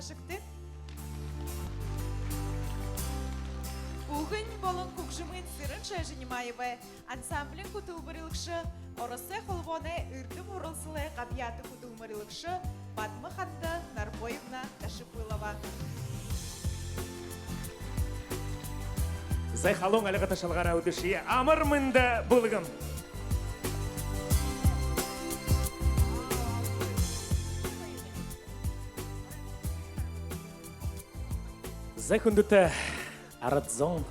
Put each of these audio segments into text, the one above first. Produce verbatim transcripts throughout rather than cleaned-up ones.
Шэгты. Үгын болон хүгжэмын сэрэн Шойжинимаевай ансамблиин хүтэлбэрилэгшэ, Оросой холбооной эрдэм һуралсалай габьяата хүтэлбэрилэгшэ Бадмаханда Нарбоевна Дашипылова. Зай, халуун альга ташалгаараа үдэшье. Амар мэндэ, бүлгэм! Зай, хүндэтэ арад зон,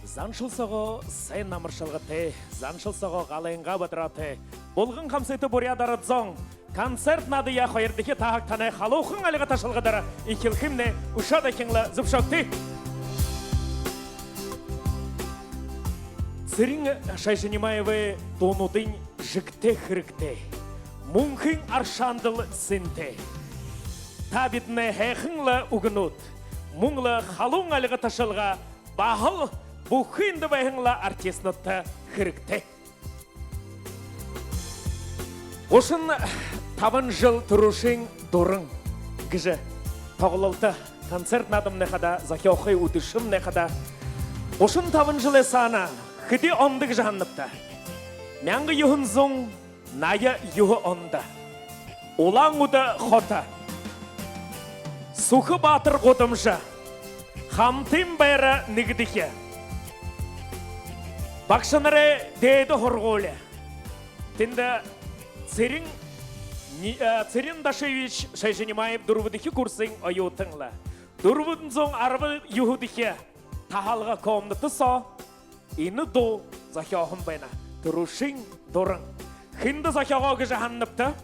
заншал соогоо сайн амаршалгатай, заншал соогоо галайнгаа бадараатай, булган хамсыта буряад арад зон, концерт наадаяа хоёрдохи таһаг танай халуухан альга ташалгадаар эхилхэмнай. Үшөө дахин лэ зүбшөөгты. Цырен Шойжинимаевай дуунуудынь жэгтэй хэрэгтэй, мүнхын аршаандал сэнтэй. Та бидэнэй һайхан лэ үгэнүүд, мүн лэ халуун альга ташалга баһал бүхы эндэ байһан лэ артистнуудта хэрэгтэй. Гушан табан жэл түрүүшын дуран гэжэ тоглолто, концерт наадамнай хадаа, зохёохы үдэшэмнай хадаа гушан табан жэлэй саана хэды ондо гэжэ һананабта? Мянга юһэн зуун наян юһэн ондо. Улаан-Үдэ хото. Сүхэ баатар гудамжа. Хамтын байра нэгэдэхи. Багшанарай дээдэ һургуули. Тэндэ Цырен Ни-, э, Цырен Дашиевич Шойжинимаев дүрбэдэхи курсын оюутан лэ. Дүрбэн зуун арбан юһэдэхи таһалга комната соо энэ дуу зохёоһон байна. Түрүүшын дуран. Хэндэ зохёогоо гэжэ һананабта?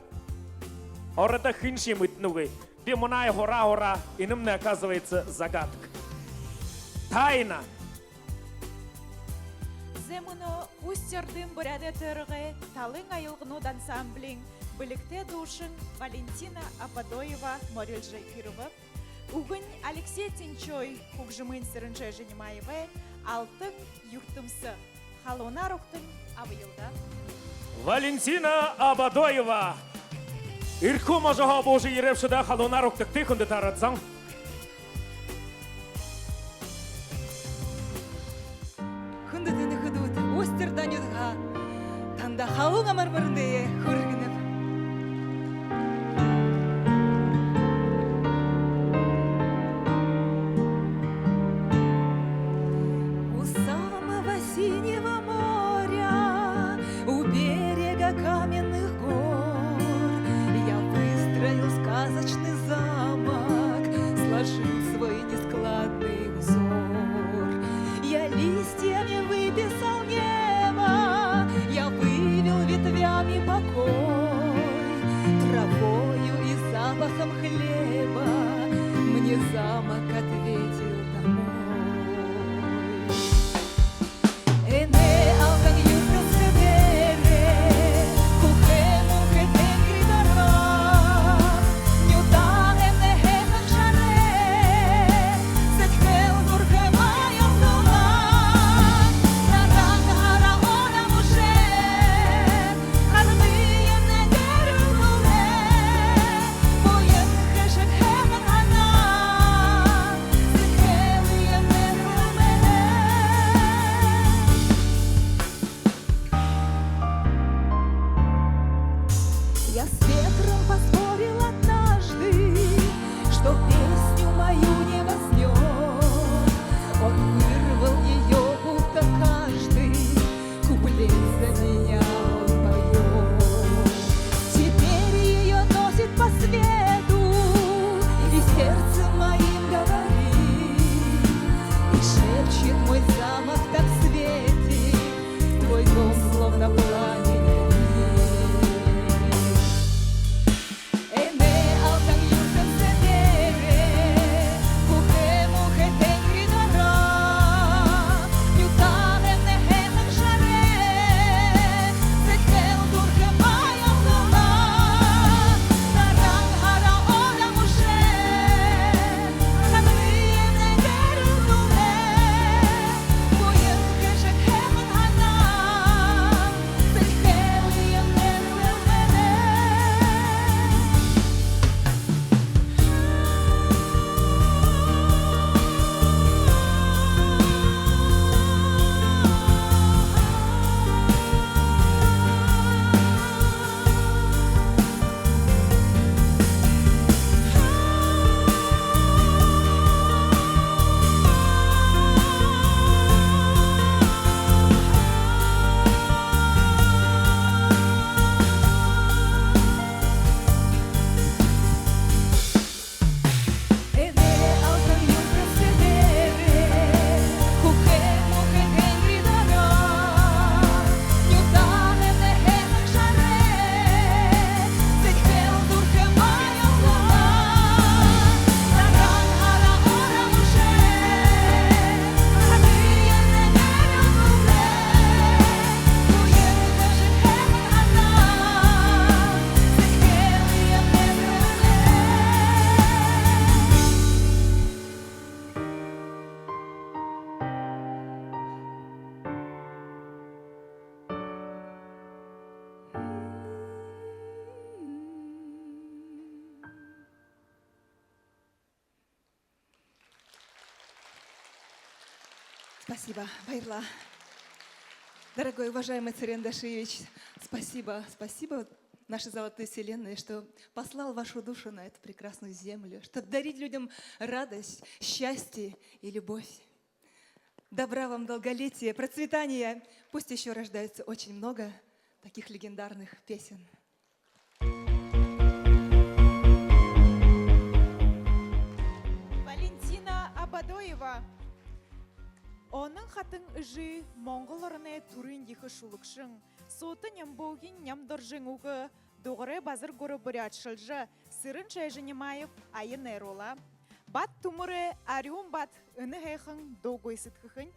Оройдоо хэншье мэдэнэгүй. Би мүнөө һураа-һураа, энэмнай, оказывается, загадка. Тайна. Зай, мүнөө Усть-Ордын буряадай тойрогой «Талын аялганууд» ансамблиин бэлигтэй дуушан Валентина Абадоева морилжо ерэбэ. Үгэнь Алексей Тинчой, хүгжэмынь Цырен Шойжинимаевай «Алтан юртэмсэ». Халуунаар угтан абаял даа. Валентина Абадоева. Эрхүү можоһоо буужа ерээбши даа, халуунаар угтагты, хүндэтэ арад зон. Хүндэтэ нүхэдүүд, Усть-Орда нютагһаа танда халуун амар мэрэндээ хүргэнэб. У самого синего моря, у берега каменных гор я выстроил сказочный замок, сложил свой нескладный узор. Я листьями выписал небо, я вывел ветвями покой. Травою и запахом хлеба мне замок ответил домой. Энэ алтан юртэмсэ дээрэ хүхэ мүнхэ тэнгэридэрөө нютаг энэхэн шарай сэдьхэл зүрхэ баярлуулаа. Наран һара орон үшөө хардые нэгэрүүлээ. Буян хэшэг һайхан һанаа сэдьхэлые нэгэрүүлээ. Я с ветром поспорил однажды, что песню мою не возьмёт. Он вырвал её, будто каждый куплет за меня он поёт. Теперь её носит по свету, и сердцем моим говорит, и шепчет мой замок: так светит твой дом, словно пламень. Энэ алтан юртэмсэ дээрэ Спасибо, баярлаа. Дорогой, уважаемый Цырен Дашиевич, спасибо, спасибо, наши золотые вселенные, что послал вашу душу на эту прекрасную землю, чтобы дарить людям радость, счастье и любовь. Добра вам, долголетия, процветания. Пусть ещё рождается очень много таких легендарных песен. Валентина Абадоева. Онон хатан эжы Монгол ороной түрын ехэ шүлэгшэн, Суута Нямбуугин Нямдоржын үгэ, Дугарай Базаргүрэ буряадшалжа, Сэрэн Шойжинимаев ая найруулаа. Бат түмэрэй арюун бат энэ һайхан дуугүй сэдхэхэнь.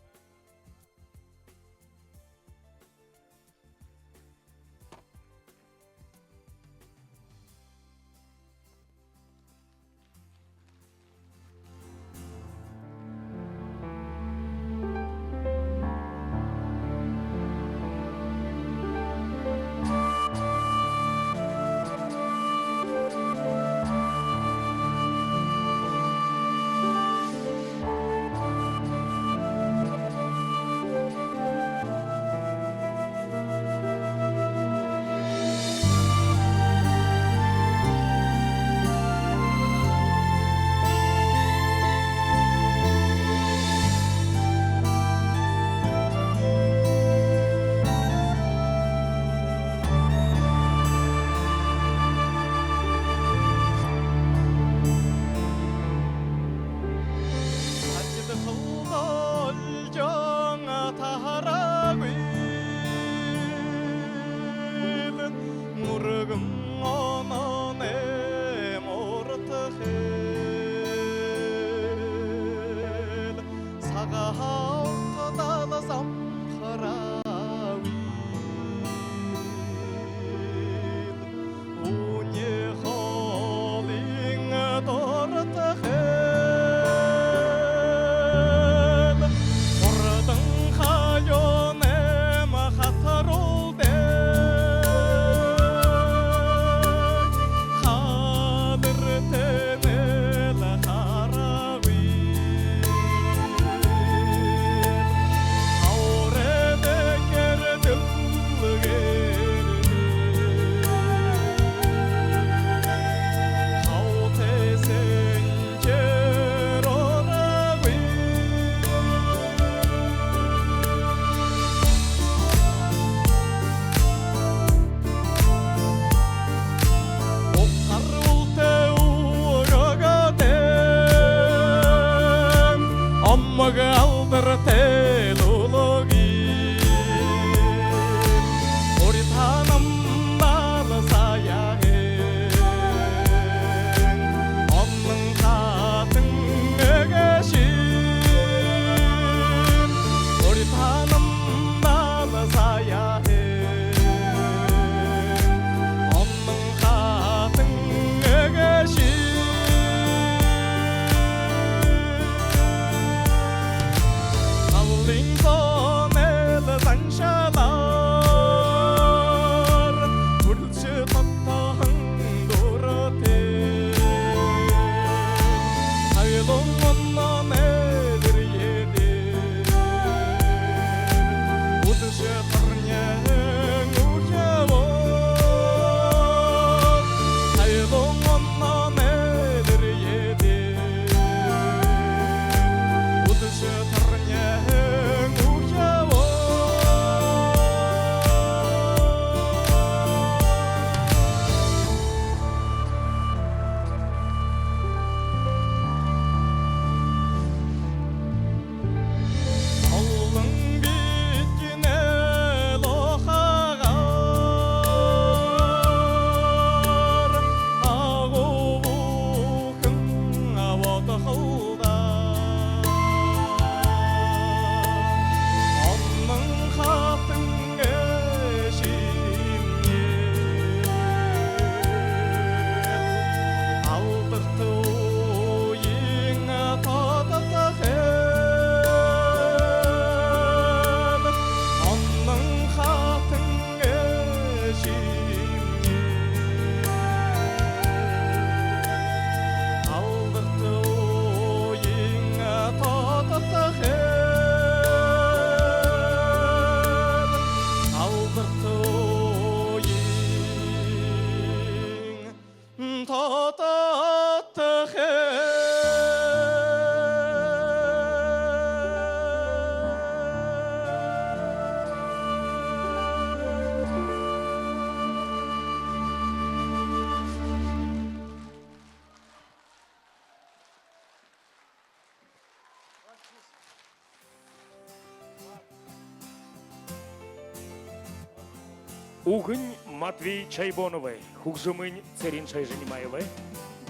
Үгэнь Матвей Чайбоновай, хүгжэмынь Цырен Шойжинимаевай.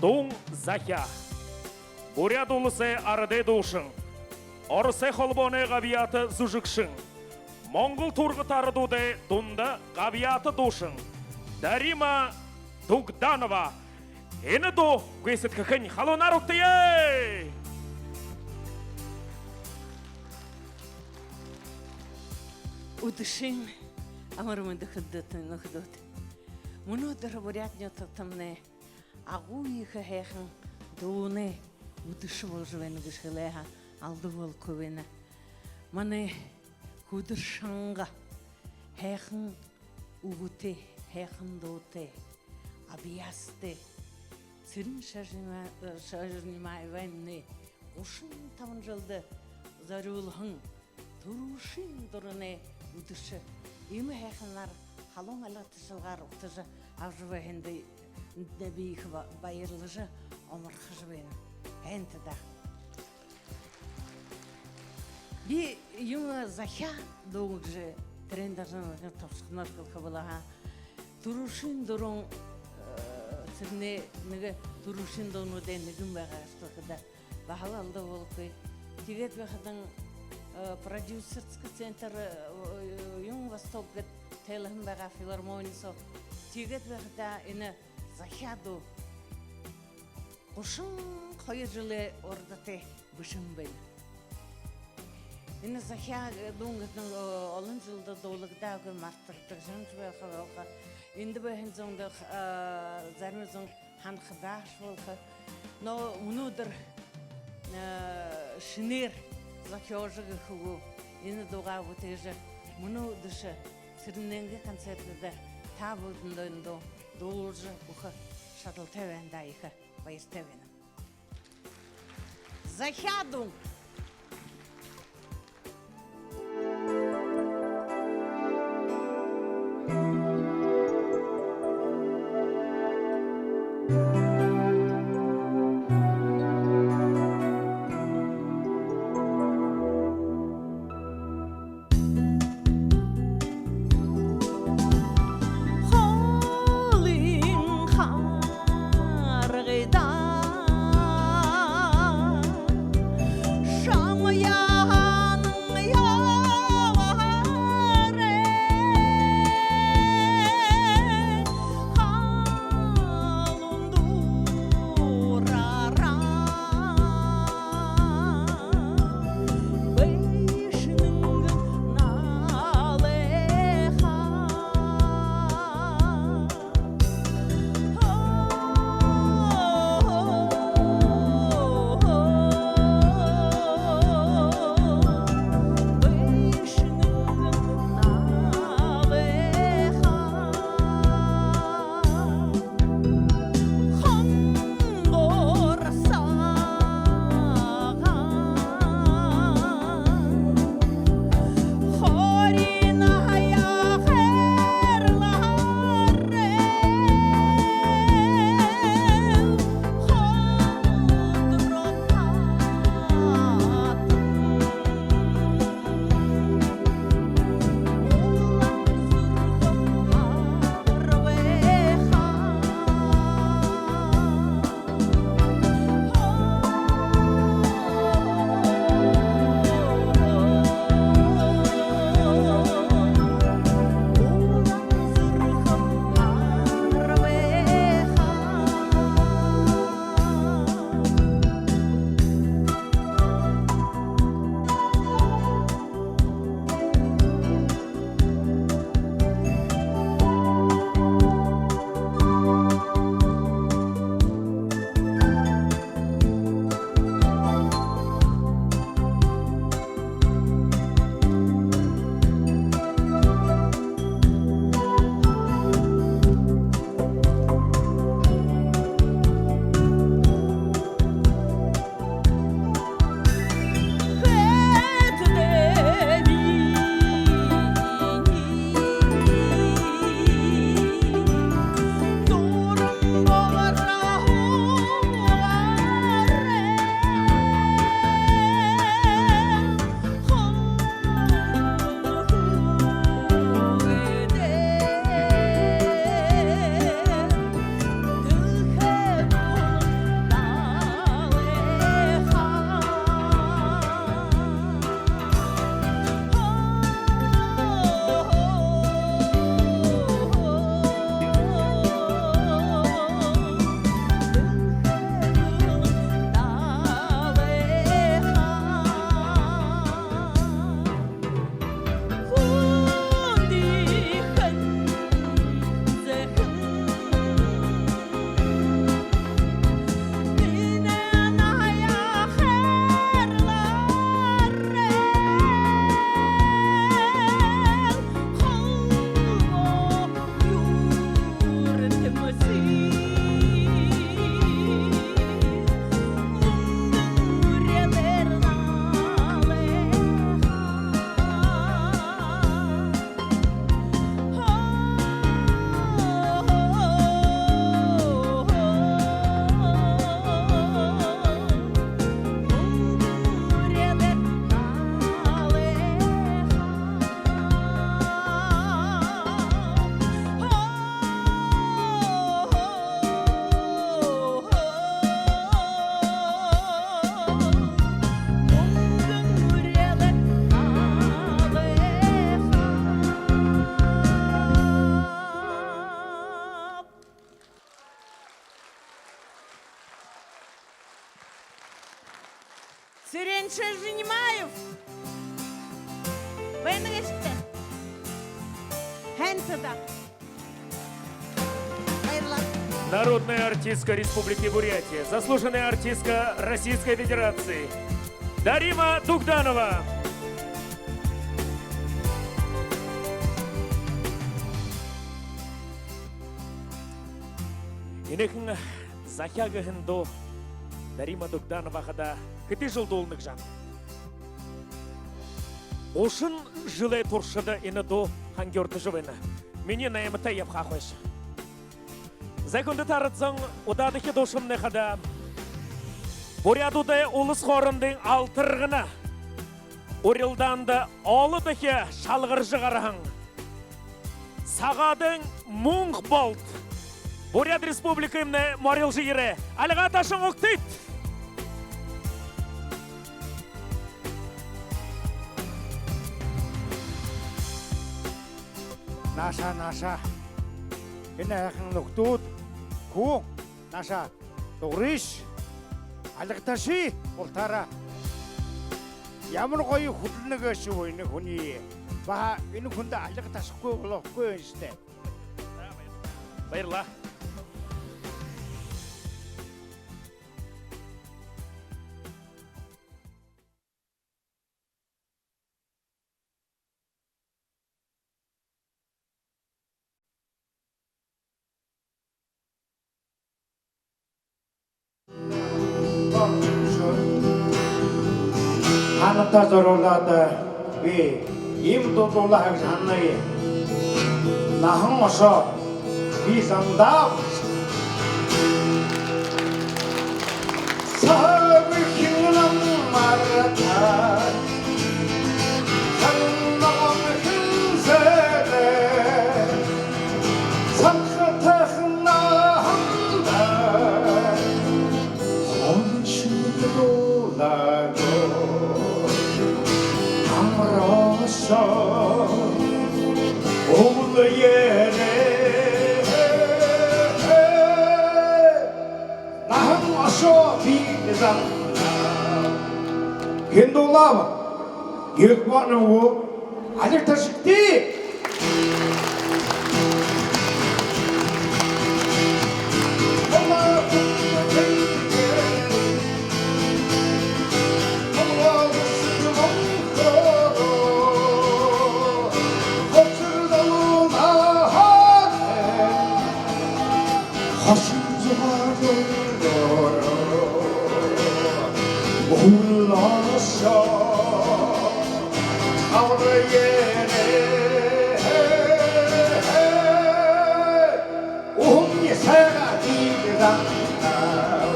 Дуун «Захяа». Буряад Уласай арадай дуушан, Оросой Холбооной габьяата зүжэгшэн, Монгол Тургата арадуудай дунда габьяата дуушан Дарима Дугданова. Энэ дуу гүйсэдхэхэнь, халуунаар угтая. Үдэшын амар мэндэ, хүндэтэ нүхэд! Мүнөөдэр Буряад нютагтамнай агуу ехэ һайхан дуунай үдэшэ боложо байна гэжэ хэлэхэ алдуу болохогүй байна. Манай хүдэр шанга һайхан үгэтэй, һайхан дуутай, абьяастай Цырен Шойжинима-, Шойжинимаевай гушан табан жэлдэ зорюулһан түрүүшын дуранай үдэшэ. Иимэ һайханаар халуун альга ташалгаар угтажа абажа байһандаа би ехэ ба-, баярлажа, оморхожо байна. Һайн даа. Би юун, «Захяа» дуу гэжэ тэрээн дээрэ нэгэ тосхоноор хэлэхэ болоо һаа. Түрүүшын дуран, э, Цыренэй нэгэ түрүүшын дуунуудай нэгэн байгаа гэжэ хэлэхэдэ баһал алдуу болохогүй. Тиигээд байхадань, э, продюсерский центр, э, юун, «Восток» гээд тайлаһан байгаа филармони соо. Тиигээд байхадаа энэ «Захяа» дуу гушан хоёр жэлэй урда тээ бэшэһэн байна. Энэ «Захяа» дуун гэһэн, э, олон жэлдэ дуулагдаагүй, мартагдажа байха болоо. Эндэ байһан зондо, э, зарим зон һанахадааш болохо. Но мүнөөдэр, э, шэнээр зохёожо гэхэ гү, энэ дуугаа бүтээжэ, мүнөө үдэшэ Цыренэйнгээ концертдэ та бүгэдэндөө дуулуулжа үгэхэ шадалтай байнаб даа, ехэ баяртай байнам. «Захяа» дуун. Холын харгыда Цыренши Жинимаев. Байна гээшэ гүт? Һайн даа. Баярлаа. Народная артистка Республики Бурятия, заслуженная артистка Российской Федерации Дарима Дугданова. Энэхэн «Захяа» гэһэн дуу Дарима Дугдановада хэды жэл дуулана гэжэ һанана? Гушан жэлэй туршада энэ дуу хангёрдожо байна. Минии найматай ябаха һаа, хойшо. Зай, хүндэтэ арадзан, удаадахи дуушамнай хадаа буряадуудай уласхоорондын алтаргана урилдаанда олодохи шалгаража гараһан Сагаадын Мүнхболд Буряад Республикамнай морилжо ерээ. Альгаа ташан угтыт. Нааша, нааша. Энэ һайхан нүхэд, хүн, нааша. Дугарыш. Альга ташая, бултаараа. Ямар гоё хүдэлнэ гээшэб энэ хүнэй. Баһа энэ хүндэ альга ташахагүй болохогүй юм шта. Баярлаа. Танадта зорюулаад би иимэ дуу дуулаха гэжэ һананаб. Наһан ошоо, би зандааб. Сагынь намараа, сагынь намараа хэнсэдэ, сагтахын наһанда холын шэнги дуулаагүй. Амаршоо, үглөө ерээ. Наһан ошоо, би зандааб. Хэн дуулааб? Гэгбанов гү? Альга ташагты. Хошын зугаа дороо үглөөн ошоо, хабар ерээ. Үһэниинь сайгаа би зандааб.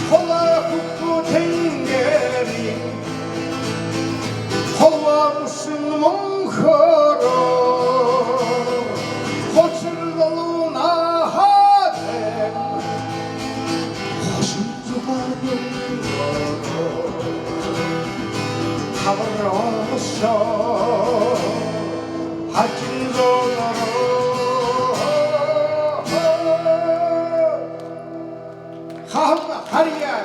Холын хүхэ тэнгэриин холын шэнги мүнхэрөө, хошор залуу наһатайм хошын зугаа дороо хабар ошоо, хажын зугаа дороо. Хаһан харьяа,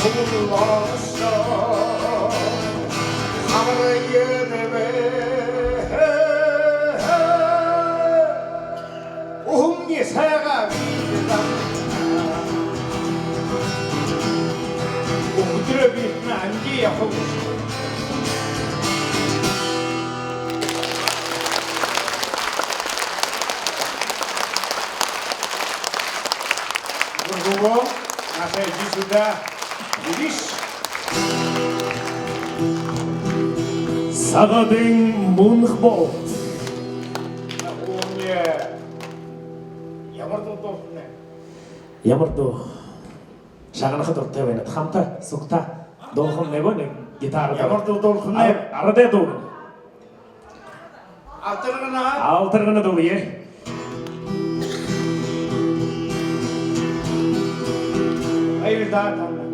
үглөөн ошоо, хабар ерээ. Үһэниинь сайгаа би зандааб. Үглөөгүүр, бидэ амиды ябахабди. Браво! Нааша иди сюда. Видишь? Сагаадын Мүнхболд. Напомни, ямар дуу дуулахамнай? Ямар дуу? Шагнаха дуратай байнат. Хамта сугтаа дуулахамнай гү, нэгэ гитараар? Ямар дуу дуулахамнай? Ара-, арадай дуу. Алтаргана. Алтаргана дуулая. Баярлаа танда.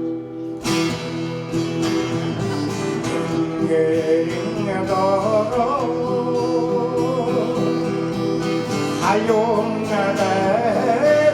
Гэрин доро хаюун даа.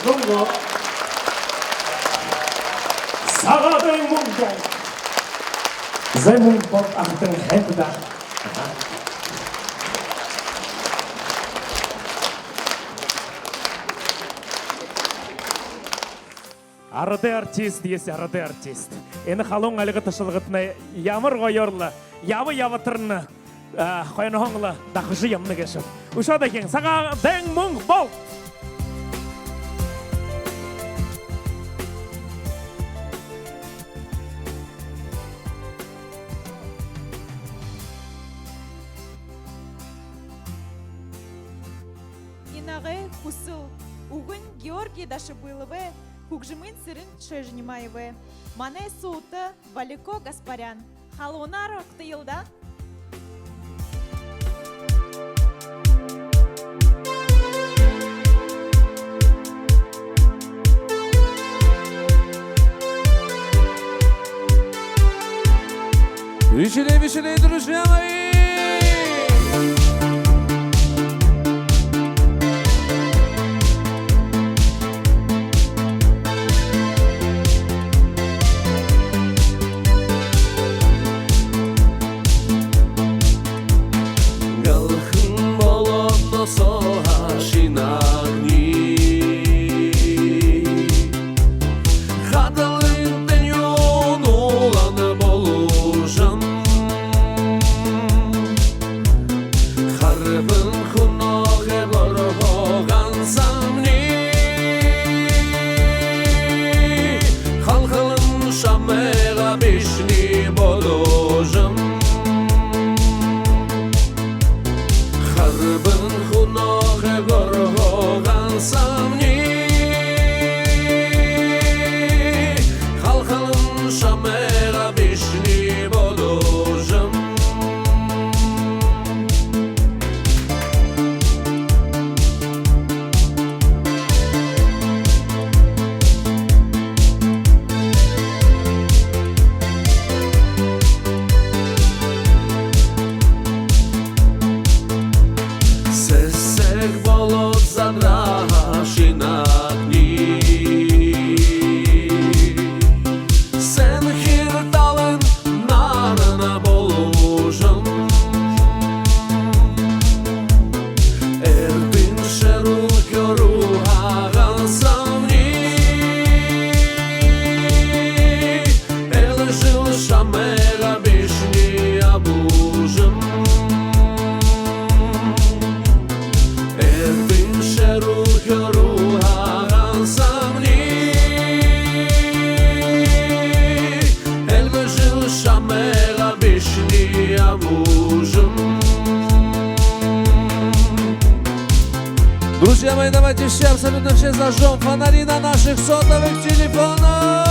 Мүнөө Сагаадайн мүнгэ. Зай, мүнгэ болтогой, ахатан, һайн даа. Арадай артист, есть арадай артист. Энэ халуун альга ташалгатнай ямар гоёор лэ ябаа ябатарна, а, хойноһоонь лэ дахажа ябана гээшэб. Үшөө дахин Сагаадайн мүнгэ болтогой. Инагай хүсэл үгэнь Георгий Дашабыловай, хүгжэмынь Цырен Шойжинимаевай. Манай суута Валико Гаспарян. Халуунаар угтая даа. Веселей, веселей, друзья мои! Галхан болоодо соо һаа шэнэ агни. Хадалынь тэнюун улаан болужан. Харбан хүнөөхи горхоһон самни. Халхалан шамайгаа бэшэни бодожом. Харбан хүнөөхи горхоһон самни. Халхалан шамайгаа бэшэни бодожом. Сэсэг болоод задраа шэнэ агни. Сэнхир талын наран болужан. Эр Эртын шэрүүхэ руу һагаан сагни, эльгээжэл шамайгаа бишни абуужам. Друзья мои, давайте все, абсолютно все зажжём фонари на наших сотовых телефонах.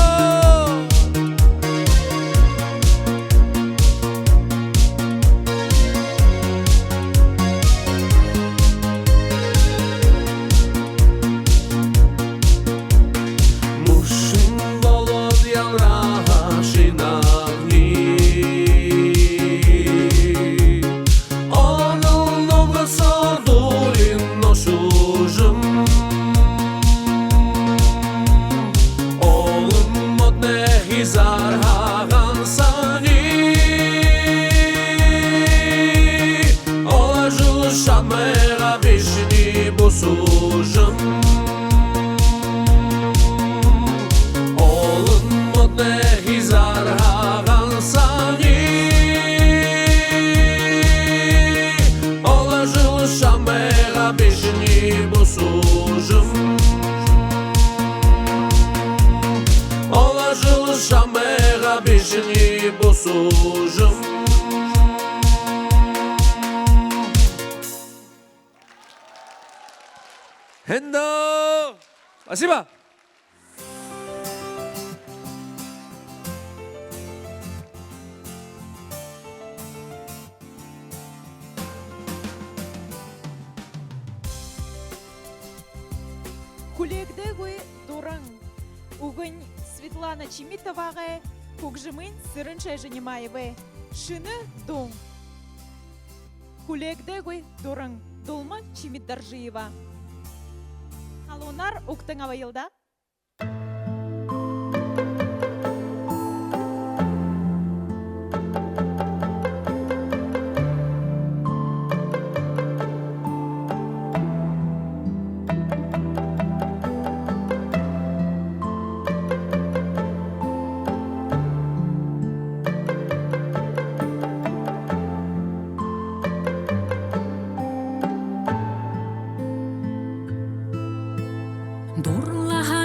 Мүшэн болоод ялрааһан шэнэ агни, олон номгосоор дуулан ошожом. Олон модон хизаарһаа һагаан сагни, олжол шамайгаа бишни бусажам. Олон модон хизаарһаа һагаан сагни, олжол шамайгаа бишни бусажам. Олжол шамайгаа бишни бусажам. Хэндэ! Спасибо! Хүлеэгдээгүй дуран. Үгэнь Светлана Чимитовагай, хүгжэмынь Сэрэншай Жинимаевай. Шэнэ дуун. Хүлеэгдээгүй дуран. Дулма Чимитдоржиева. Халуунаар угтан абая даа. Дурлаһан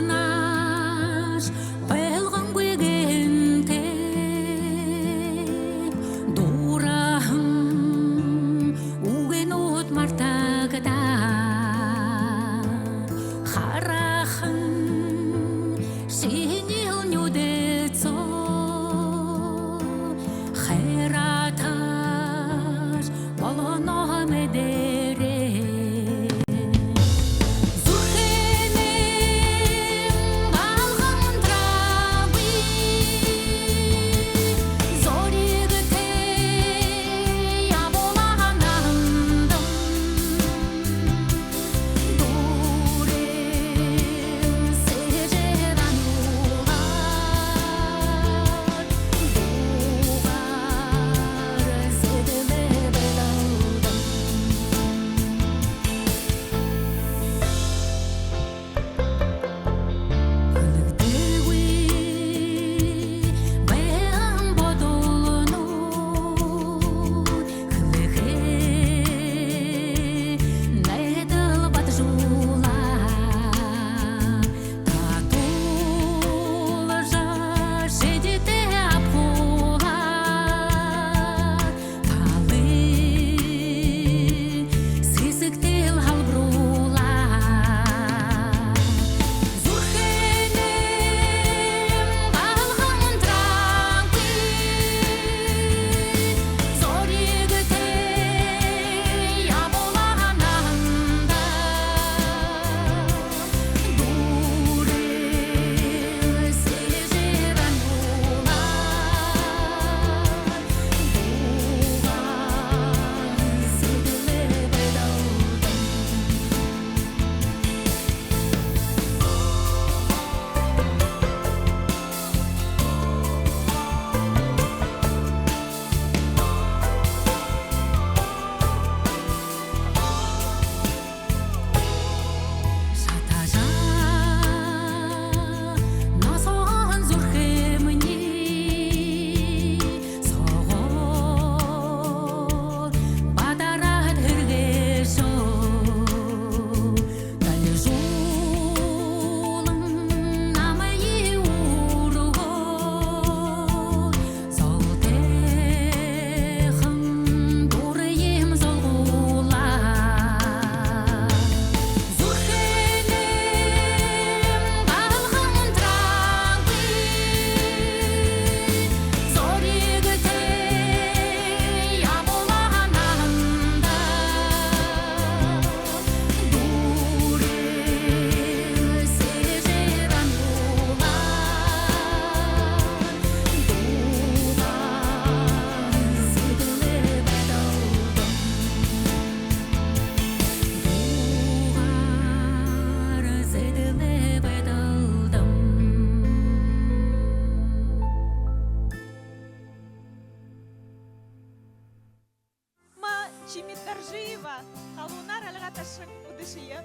Шье.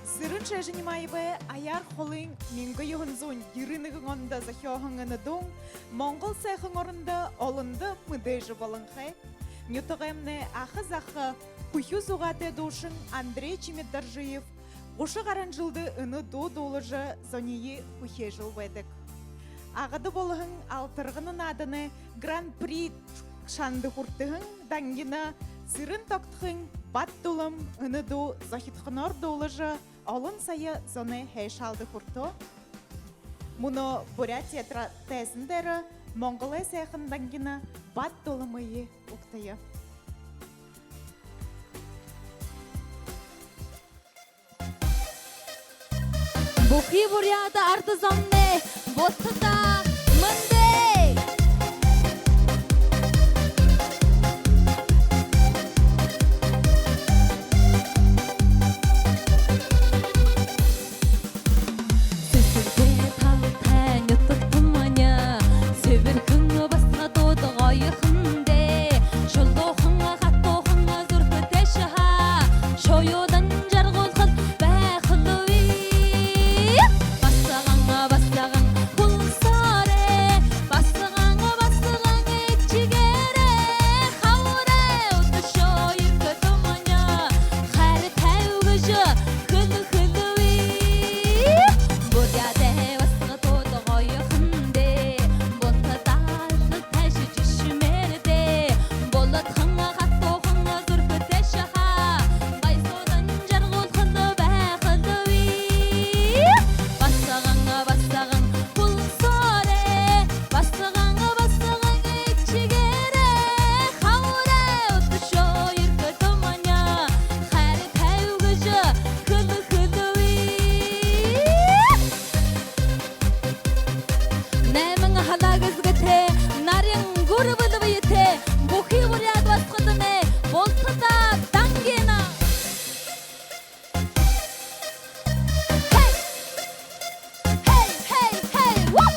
Цырен Шэжэнимаевай аяар холын мянга юһэн зуун ерэн нэгэн ондо зохёоһон энэ дуун Монгол сайхан орондо олондо мэдээжэ болонхой. Нютагаймнай аха заха, хүхюу зугаатай дуушан Андрей Чимитдоржиев гуша гаран жэлдэ энэ дуу дуулажа, зониие хүхеэжэл байдаг. Агада болоһон «Алтаргана» нааданай гран-при шанда хүртэһэн дангина Цырен Тогтохын «Бат Дулам» энэ дуу зохидхоноор дуулажа, олон сая зоной һайшаалда хүртөө. Мүнөө Буряад театрай тайзан дээрэ Монголой сайхан дангина «Бат Дуламые» угтая. Бүхы буряад арад зомнай бултадаа мэндэ! Сэсэгтэй талатай нютагтамни сэбэрхэн басагадууд гоёхон даа. Шулуухан хатуухан зүрхэтэй шаха, шууядан жаргуулхал байхал бии. Басаган, басаган, хүлсөөрэй, басаган, басаган, эдижэгээрэй, хабарай, үдэшөө ерэхэдэмни хайртай үгэ хэлэхэл бии. Буряадай басагадууд гоёхон даа, бултадаа ажалтай шэжэшмээр даа. Бултадаа хатуухан зүрхэтэй шаха, баясуудан жаргуулхал байхал бии. Басаган, басаган, хүлсөөрэй, басаган, басаган, эдижэгээрэй, хабарай, үдэшөө ерэхэдэмни хайртай үгэ хэлэхэл бии. Найман һалаа гэзэгэтэй, нарин гүрбэл бэетэй бүхы буряад басагаднай бултадаа дангина. Хэй! Хэй, хэй, хэй, уу!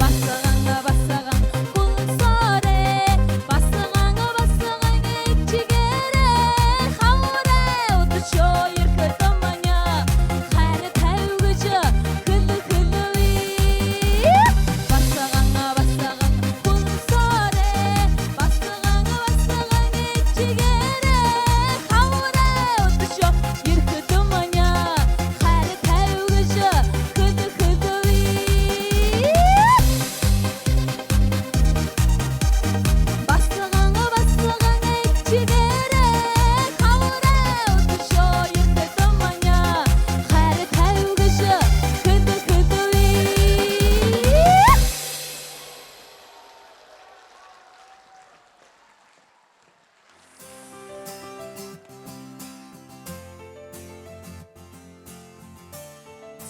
Басаган, басаган, хүлсөөрэй, басаган, басаган, эдижэгээрэй, хабарай, үдэшөө ерэхэдэмни хайртай үгэ хэлэхэл бии. Басаган, басаган, хүлсөөрэй, басаган, басаган, эдижэгээрэй, хабарай, үдэшөө ерэхэдэмни хайртай үгэ хэлэхэл бии. Басаган, басаган, эдижэгээрэй, хабарай, үдэшөө ерэхэдэмни хайртай үгэ хэлэхэл бии.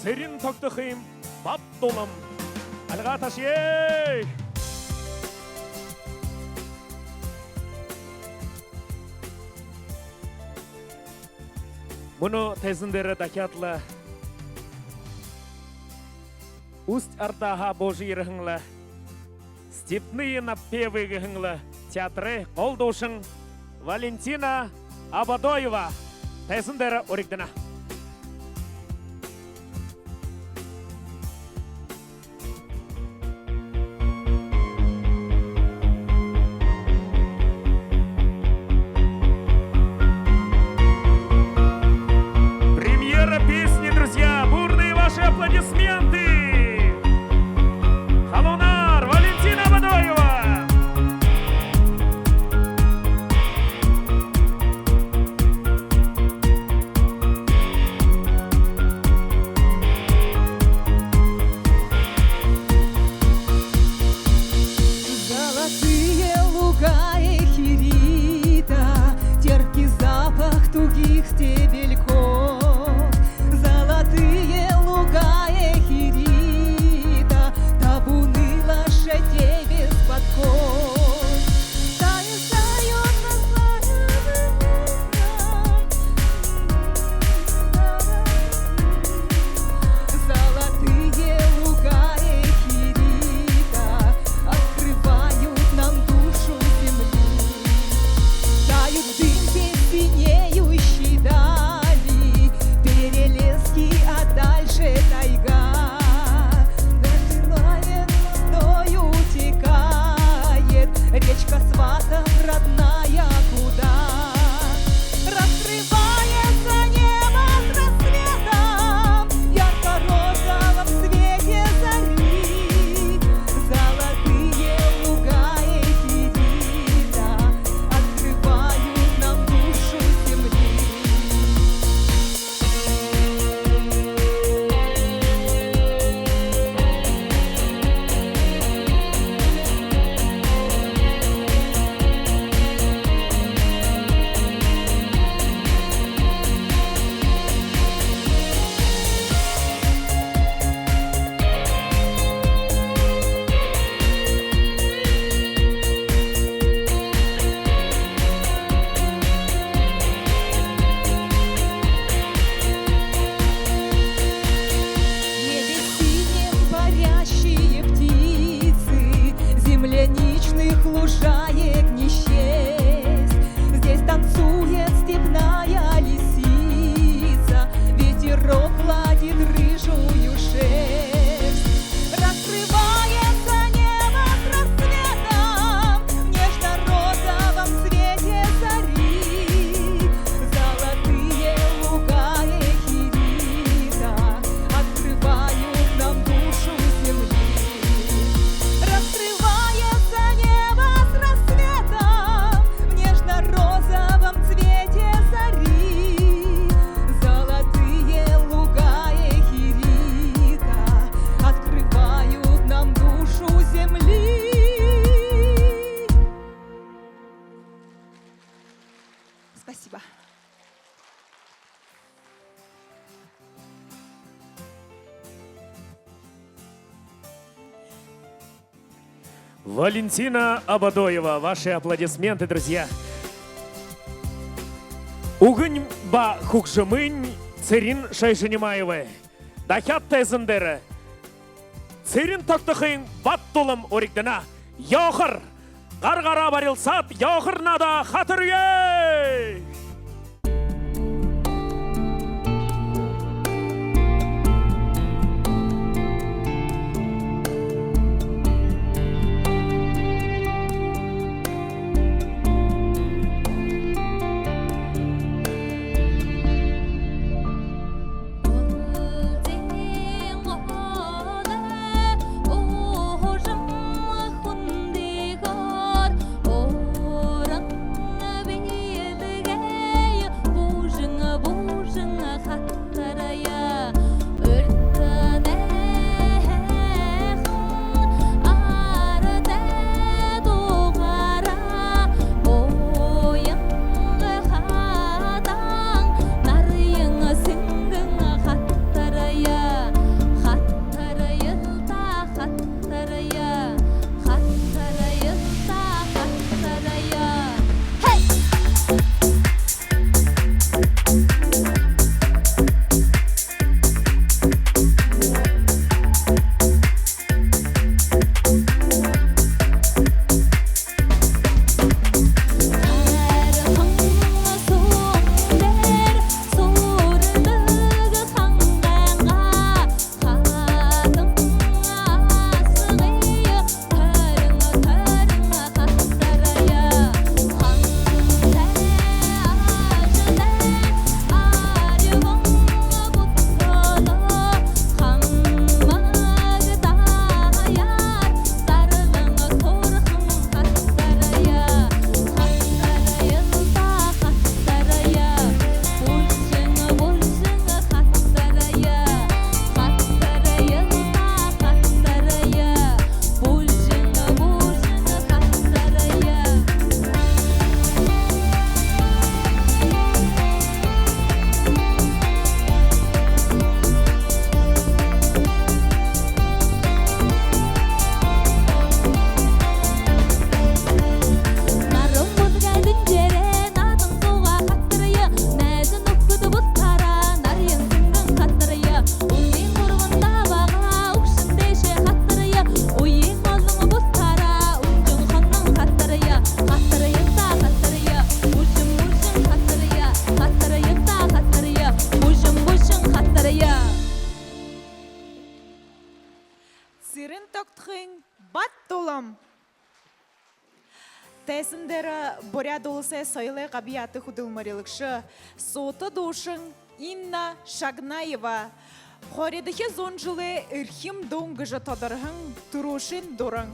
Цырен Тогтохын «Бат Дулам». Альга ташая! Мүнөө тайзан дээрэ дахяад лэ Усть-Ордаһаа буужа ерэһэн лэ «Степные напевы» гэһэн лэ театрай гол дуушан Валентина Ободоева тайзан дээрэ уригдана. Премьера песни, друзья! Бурные ваши аплодисменты! Халуунаар, Валентина Ободоева! стебельков. Золотые луга Эхирида, табуны лошадей без подков. Тают, тают на славе. Золотые луга Эхирида открывают нам душу земли. Тают дым бессинеющей дали, перелески, а дальше тайга. Над Дунай водой утекает речка Сватов, родная, куда раскрывается небо с рассветом в ярко-розовом свете зари. Золотые луга Эхирида открывают нам душу земли. В небе синем парящие птицы, земляничных лужаек не счесть. Здесь танцует степная лисица, ветерок гладит рыжую шерсть. Раскрывается небо с рассветом в нежно-розовом свете зари. Золотые луга Эхирида открывают нам душу земли. Раскрывается небо с рассветом в нежно-розовом цвете зари. Золотые луга Эхирида открывают нам душу земли. Спасибо. Валентина Ободоева. Ваши аплодисменты, друзья. Үгэнь ба хүгжэмынь Цырен Шойжинимаевай. Дахяад тайзан дээрэ Цырен тогтохын бад дулам уригдана. Ёохор! Гар гараа барилсаад, ёохор наада хатарая! Хин Баттулам. Тайзан дээрэ Буряад Уласай соёлой габьяата хүдэлмэрилэгшэ, суута дуушан Инна Шагнаева. Хоридохи зуун жэлэй эрхим дуун гэжэ тодорһон түрүүшын дуран.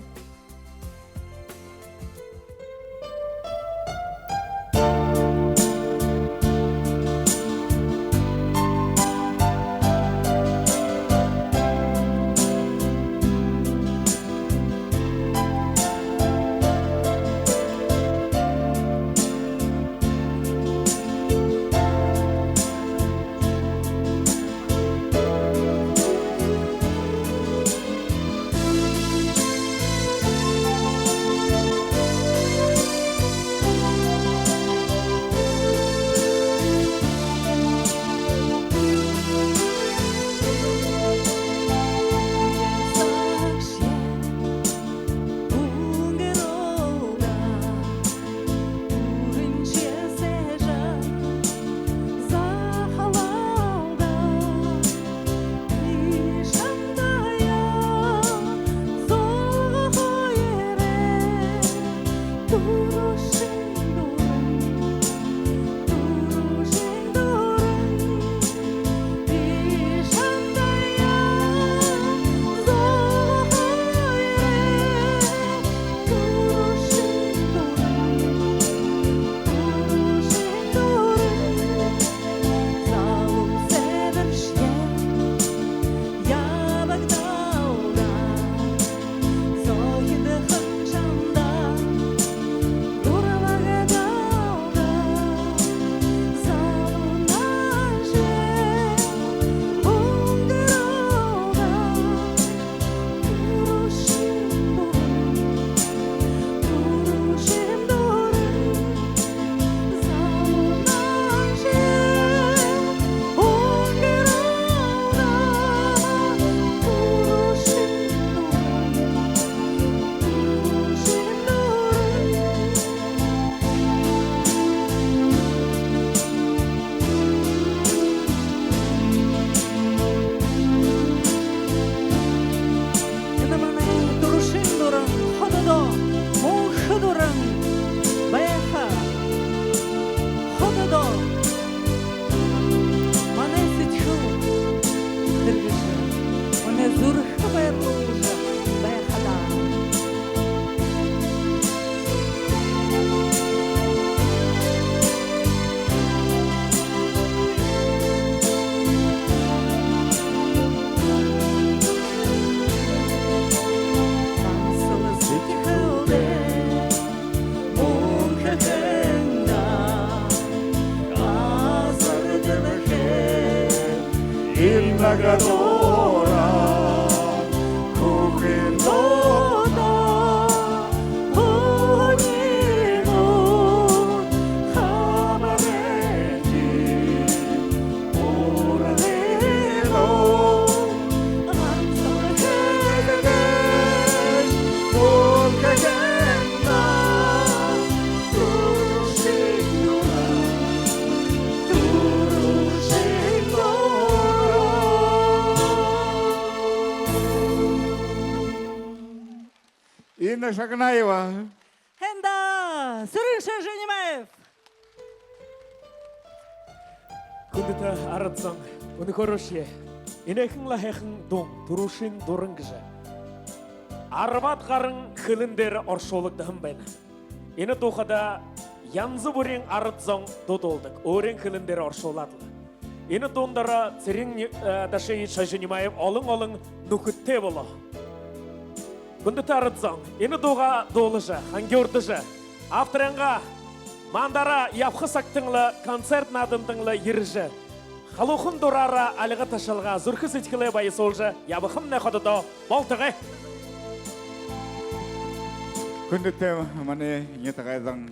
Энэ манай түрүүшын дуран, хододоо мүнхэ дуран байха. Хододоо манай сэдьхэл хэрэглэжэ, манай зүрхэ баярлуулжа байха даа. Гансал сэдьхэлдээ мүнхэ хэн даа, газар дэлхэй, энэ нагадуураа хүхин дуудаа. Инна Шагнаева. Һайн даа, Сэрэн Шажинимаев. Хүндэтэ арад зон, үнэхөөрөөшье энээхэн лэ һайхан дуун, түрүүшын дуран гэжэ арбаад гаран хэлэн дээрэ оршуулагдаһан байна. Энэ дуухада янза бүриин арад зон дуу дуулдаг, өөрын хэлэн дээрэ оршуулаад лэ. Энэ дуун доро Цырен Ни-, э, Дашиевич Шажинимаев олон-олон нүхэдтэй болоо. Хүндэтэ арад зон, энэ дуугаа дуулажа, хангюурдажа, авторайнгаа мандаараа ябаха сагтань лэ, концерт наадандань лэ ерэжэ, халуухан дураараа альга ташалгаа, зүрхэ сэдьхэлээ баясуулжа ябахамнай хододоо болтогой. Хүндэтэ манай нютагай зон,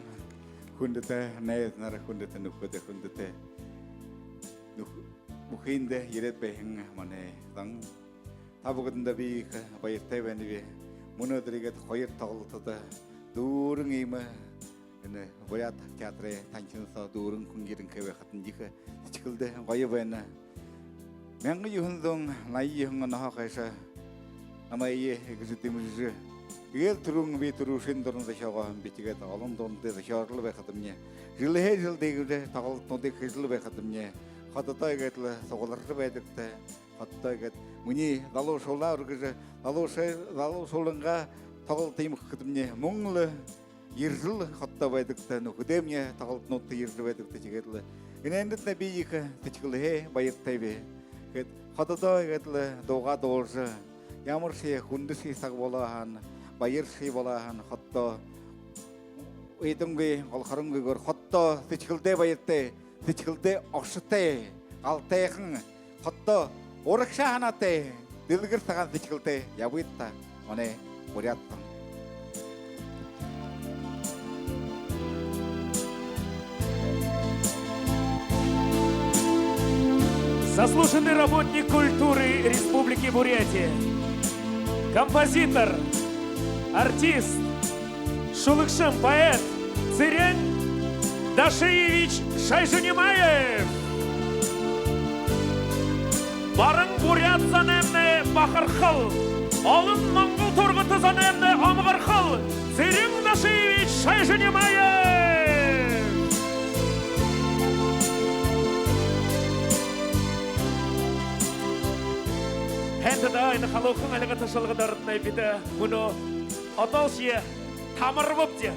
хүндэтэ найзанар, хүндэтэ нүхэд, хүндэтэ нүх-, бүхыдөө ерээд байһан манай зон, та бүгэдэндэ би ехэ баяртай байнаб. Мүнөөдэр иигээд хоёр тоглолтодо дүүрэн иимэ энэ Буряад театрай танхим соо дүүрэн хүн ерэнхэй байхадань ехэ сэдьхэлдэ гоё байна. Мянга юһэн зуун наян юһэн онһоо хойшо намайе иигэжэ дэмжэжэ. Эгээл түрүүн би түрүүшын дуран зохёогоо һэм, би тиигээд олон дуунуудые зохёожол байхадамни, жэлһээ жэлдэ иигэжэ тоглолтонуудые хэжэл байхадамни, хододоо иигээд лэ сугларжа байдагта, хододоо иигээд минии залуушуулаа үргэжэ, залуушаа-, залуушуулынгаа тоглолто юм хэхэдэмни, мүн лэ ерэжэл хододоо байдагта, нүхэдэймни тоглолтонуудта ерэжэ байдагта, тиигээд лэ энээндэтнай би ехэ сэдьхэлһээ баяртайб. Гээд хододоо иигээд лэ дуугаа дуулажа, ямаршье хүндэшье саг болоо һаань, баяршье болоо һаань, хододоо уйдангүй, голхоронгүй гэр хододоо сэдьхэлдээ баяртай, сэдьхэлдээ ошотой, галтайхан, хододоо урагшаа һанаатай, дэлгэр сагаан сэдьхэлтэй ябыт даа манай буряадтан. Заслуженный работник культуры Республики Бурятия, композитор, артист, шүлэгшэн, поэт Цырен Дашиевич Шайжинимаев. Баран буряад зоноймнай бахархал, олон монгол тургата зоноймнай омогорхол Цырен Дашиевич Шайжинимаев. Һайн даа, энэ халуухан альга ташалга доронь бидэ мүнөө одоошье тамарбабди.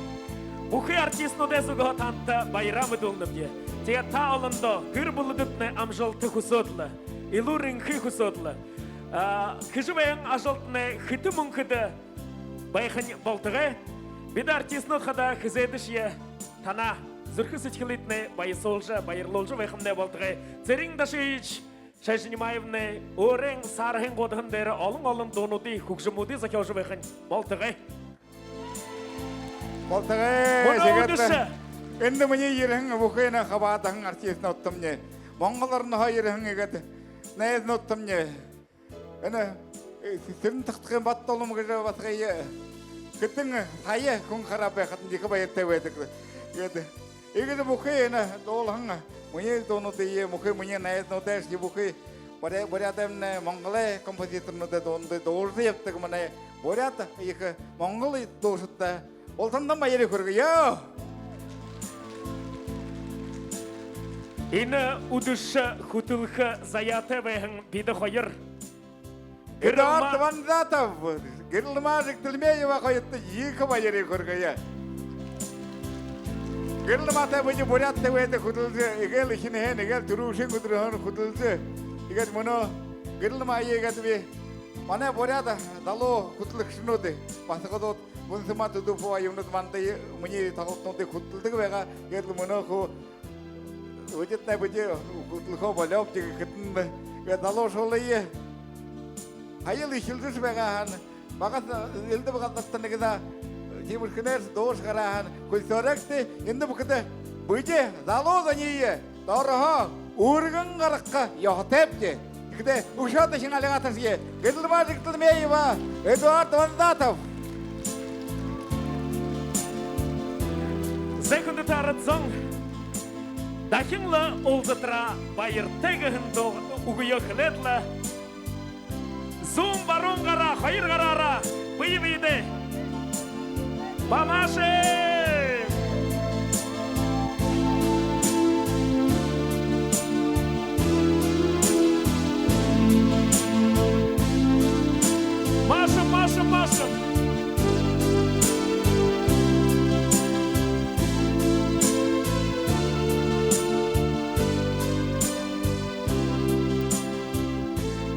Бүхы артистнуудай зүгһөө танда баяраа мэдүүлнэбди. Тиигээд та олондоо, гэр бүлэдэтнай амжалта хүсөөд лэ, элүүр энхэ хүсөөд лэ, а, хэжэ байһан ажалтнай хэтэ мүнхэдэ байхань болтогой. Бидэ артистнууд хадаа хэзээдэшье танаа зүрхэ сэдьхэлыетнай баясуулжа, баярлуулжа байхамнай болтогой. Цырен Дашиевич Шайжинимаевнай өөрын саарһан гудаһан дээрэ олон-олон дуунуудые, хүгжэмүүдые зохёожо байхань болтогой. Болтогой. Мүнөө үдэшэ эндэ минии ерэһэн бүхы энэ хабаадаһан артистнуудтамни, Монгол ороһоо ерэһэн иигээд найзнуудтамни, энэ, э, Сэрэн-Тахтагын Бат-Дулам гэжэ басагые хэтын сая хүн хараа байхадань ехэ баяртай байдаг. Тиигээд иигээд бүхы энэ дуулаһан минии дуунуудые, бүхы минии найзнуудые, бүхы буря-, буряадаймнай, монголой композиторнуудай дуунуудые дуулажа ябадаг манай буряад ехэ монгол дуушадта бултандань баярые хүргэе. Энэ үдэшэ хүтэлхэ заяатай байһан бидэ хоёр, Эдуард Ванзатов, Гэрэлма Жигтэлмеева хоёрто ехэ баярые хүргэе. Гэрэлматай бидэ буряадтай байдаг хүдэлжэ, эгээл эхинһээнь, эгээл түрүүшын үдэрһөөнь хүдэлжэ. Тиигээд мүнөө Гэрэлмае иигээд би манай буряад залуу хүтэлэгшэнүүд, басагадууд, Гүнсэма Тудупова юумэнүүд манда, минии тоглолтонуудые хүдэлдэг байгаа. Тиигээд лэ мүнөө хуу үдэртөө бидэ хүдэлхөө болёобди гэхэдэнь, тиигээд залуушуулые һаял эхилжэшье байгаа һаань, багаһаа элдэб газарта нэгэ даа тиимэрхэнээр дуушье гараа һаань, хүлисөөрэйгты, эндэ бүхэдэ бидэ залуу зониие доороһоо үргэн гаргаха ёһотойбди. Тиихэдээ үшөө дахин альга ташая. Гэрэлма Жигтэлмеева, Эдуард Ванзатов. Зай, хүндэтэ арад зон, дахин лэ уулзатараа баяртай гэһэн дуу үгэеэ хэлээд лэ, зүүн баруун гараа хоёр гараараа бэе бэедээ помашем.